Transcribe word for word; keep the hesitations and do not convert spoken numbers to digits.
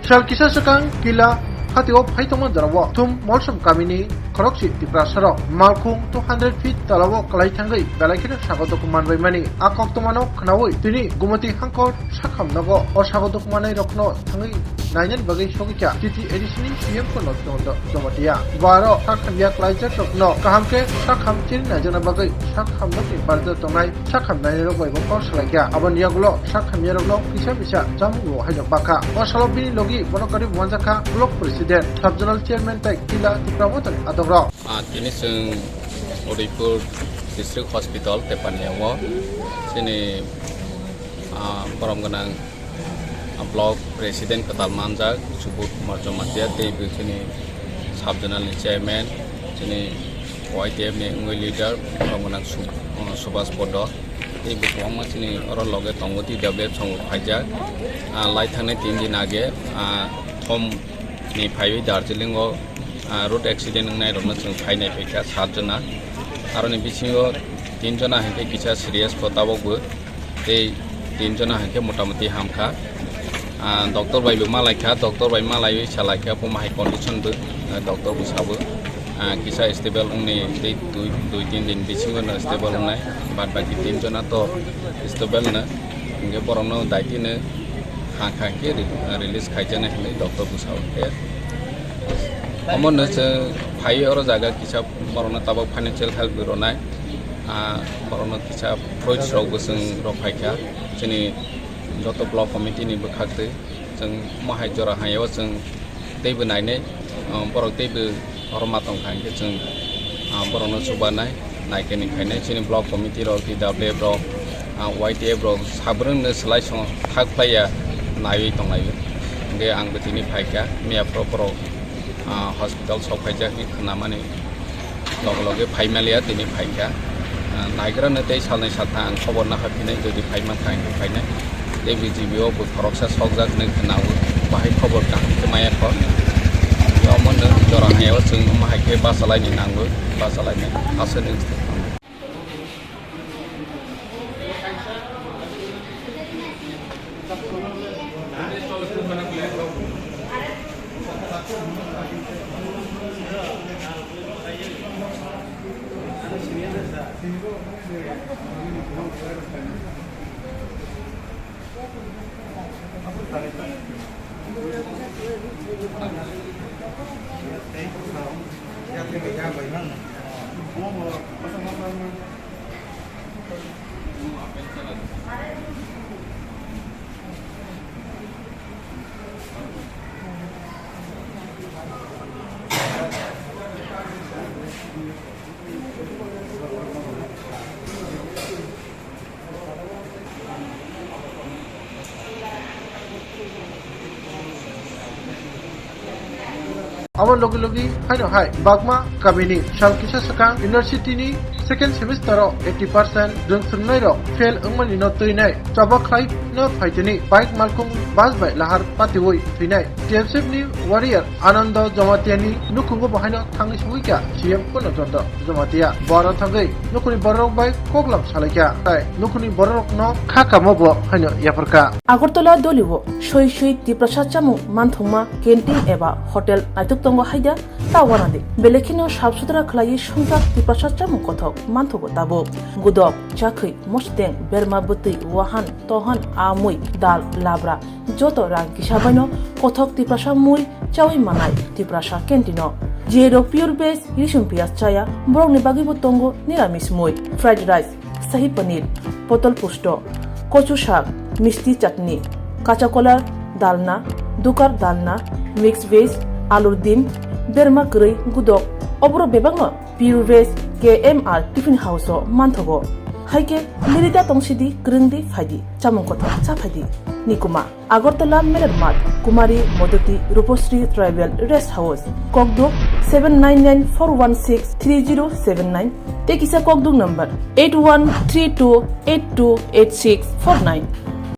Sal kisa swkang Kila hatio phai tongma jorao thum Molsom kamini khorokchi Tiprasarok malkhung two hundred feet tolao kwlai thangwi belai kheno sago dukhu manbaimani. A koktwmano khwnawi tini Gumoti hangkor sakham nogo o sago dukhu mannairokno thangwi nainani bagwi sogwi kha T T A D C ni C M Purno Chandra Jamatia. Bo aro sakhamya kwlaijakrokno kaham khe sakham chini naijakna bagwi sakhamnokni barja tongnai sakhamnairok bai bo kok salaikha. Aboni yagulo sakhamyarokno kisa misa chamung rwo haino bakha. O salo bini logi bono kwrwi manjakha Block President, Sub Zonal Chairman tei Kila Tipra Mothani adokrok. Ah, tini chwng Udaipur District Hospital Tepania o chini, ah, borom gwnang, ah, Block President kwtal manjak Subodh Kumar Jamatia tei bo chini Sub Zonal ni Chairman, chini Y T F ni wngwi leader, borom gwnang Sub-, ah, Subhas Podo tei bo kwbangma chini oro loge tongo, T W F songo phaijak. Ah, lai thangnai tin din age, ah, thom ni phaiwi Darjeeling o, ah, road accident wngnai rokno chwng phainai phaikha sat jona. Aroni bisingo tin jona hinkhe kisa serious bo tabok bo, tei tin jona hinkhe motamoti hamkha. Ah, doctor bai bo malaikha, doctor bai malaiwi salaikha bo mahai condition bo, ah, doctor bo sabo, ah, kisa stable wngni tei dui, dui tin din bisingo no stable wngnai, bad baki tin jona to stable no, hinkhe borokno daitino ha kha khe re-, release khaijaknai hinwi doctor bwsao khe. Omono chwng phaiwi oro jaga kisa borokno tabuk financial help rwnai, ah, borokno kisa fruits rok bo chwng rw phaikha chini joto block committee ni bwkhaktwi. Chwng omo hai jora hayao chwng teibo nainai, ah, borok teibo oro ma tongkha hinkhe chwng, ah, borokno chubanai, naikhe ni khainai chini block committee rok, T W F rok, ah, Y T F rok sabrwngno swlai song thak phlaiya naiwi tonglaio. Hinkhe ang bo tini phaikha, miya phoro borok, ah, hospital sok phaijak hinwi khwnamani. Loge loge phai maliya, tini phaikha. Ah, naigrano tei salnwi saltha ang khobor nahar phinai, jodi phai mankha hinkhe phainai. Tei B G B o bo khoroksa sokjak hinwi khwnao, bahai khobor kaham khe maya kho. Omono jora hayao chwng omo hai khe bachalaini nango, bachalaini aswk. Abo logi logi haino hai Bagma kamini sal kisa swkang university ni second semester o eighty percent rwng swrwngnai rok fail wngmani no twinai choba khlai no phaitini bike malkhung bus bai lahar patiwi thwinai T S F ni warrior Anando Jamatia ni nukhungo bo haino thangwi sogwi kha C M Purno Chandra Jamatia. Bo aro thangwi nukhungni bororok bai koklam salaikha tei nukhungni bororokno kha kamo bo haino yapharkha. Agartala Dolio soi soi Tiprasa chamung manthokma canteen eba hotel naithok tongo haida ta wanadi. Belai kheno sap sutra khlaiwi swngjak Tiprasa chamung kothok manthogo tabuk. Gudok, chakhwi, mosteng, berma bwtwi, wahan, tohan, amui, dal, labra, joto rang kisa baino kothok Tiprasa mui chawi manai Tiprasa canteen o. Jiyerok pure veg, risum piyaj chaya, borokni bagwibo tongo niramis mui, fried rice, shahi paneer, potol pusto, kochu sak, misti chutney, kacha kolar, dalna, dukar dalna, mix veg, alur dim, berma kwrwi, gudok, oborok bebakno Pure Veg K M R Tiffin House o manthogo. Hai khe nirida tongsidi, kwrwngdi, phaidi, chamung kothok cha phaidi. Nikuma, Agartala Meler Mart, Kumari Modoti Rupasri Tribal Rest House, Kokduk seven nine nine four one six three zero seven nine, tei kisa Kokduk number eight one three two eight two eight six four nine.